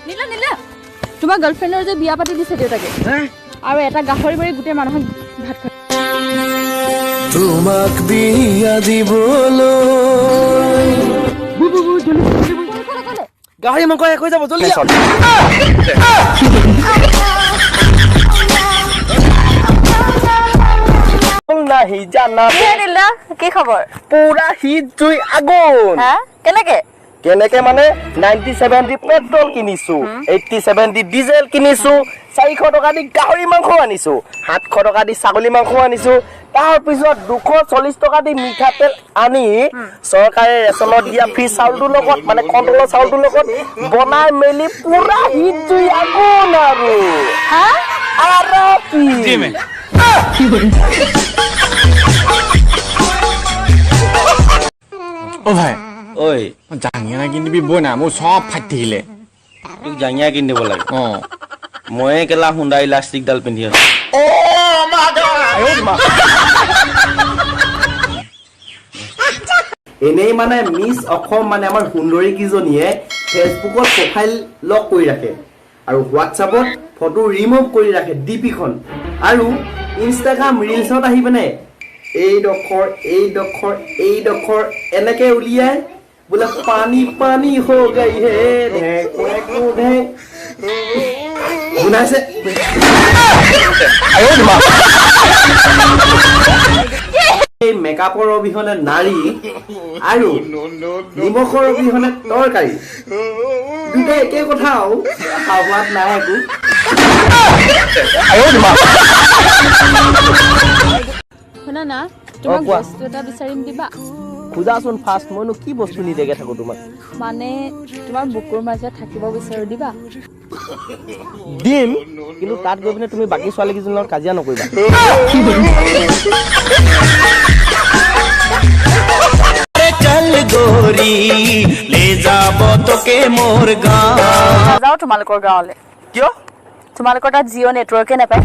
নীলা, নীলা, তোমাৰ গাৰ্লফ্ৰেণ্ডৰ যে বিয়া পাতি দিছে দেউতাকে আৰু এটা গাহৰি মাৰি গোটেই মানুহক ভাত খুৱাই। তোমাক বিয়া দিবলৈ। ক'লে ক'লে? গাহৰি মাংস শেষ হৈ যাব, জলদি। নাহি জানা। কি হে নীলা, কি খবৰ? পুৰা শীত জুই আগুন। হা, কেনেকে? কেনেকে মানে, 90-70 পেট্ৰল কিনিছো, 80-70 ডিজেল কিনিছো, 400 টকা দি গাহৰি মাংস আনিছো, 700 টকা দি ছাগলী মাংস আনিছো, তাৰপিছত 240 টকা দি মিঠাতেল আনি চৰকাৰে ৰেচনত দিয়া ফ্ৰী চাউলটোৰ লগত, মানে কণ্ট্ৰলৰ চাউলটোৰ লগত বনাই মেলি পুৰা শীত জুই আগুন আৰু হা আৰু কি? অ ভাই। ঐ। জাঙিয়া কিনিবি বৈ না, মোৰ চব ফাটি থাকিলে। তোক জাঙিয়া কিনি দিব লাগে? অ। ময়ে কেলা হুণ্ডা ইলাষ্টিকডাল পিন্ধি আছো। এনেই মানে মিছ অসম মানে আমাৰ সুন্দৰী কেইজনীয়ে ফেচবুকত প্ৰফাইল লক কৰি ৰাখে আৰু হোৱাটছআপত ফটো ৰিমুভ কৰি ৰাখে ডিপিখন, আৰু ইনষ্টাগ্ৰাম ৰিলচত আহি পিনে এইডোখৰ, এইডোখৰ, এইডোখৰ এনেকে উলিয়াই বোলে পানী পানী हो गई হে, ঢেক ঢেক শুনাইছে। এই মেকআপৰ অবিহনে নাৰী আৰু নিমখৰ অবিহনে তৰকাৰী দুটা একে কথা আৰু সোৱাদ নাই একো। শুনা না, তোমাক কোৱা। বস্তু এটা বিচাৰিম, দিবা? খোজাচোন ফাৰ্ষ্ট, মইনো কি বস্তু নিদিয়াকে থাকো তোমাক? মানে তোমাৰ বুকুৰ মাজত থাকিব বিচাৰো, দিবা? দিম, কিন্তু তাত গৈ পিনে তুমি বাকী ছোৱালী কেইজনীৰ লগত কাজিয়া নকৰিবা। চল গোৰী লে যাব তোকে মোৰ গাঁও। নাযাওঁ তোমালোকৰ গাঁৱলৈ। কিয়? তোমালোকৰ তাত জিঅ' নেটৱৰ্কে নাপায়।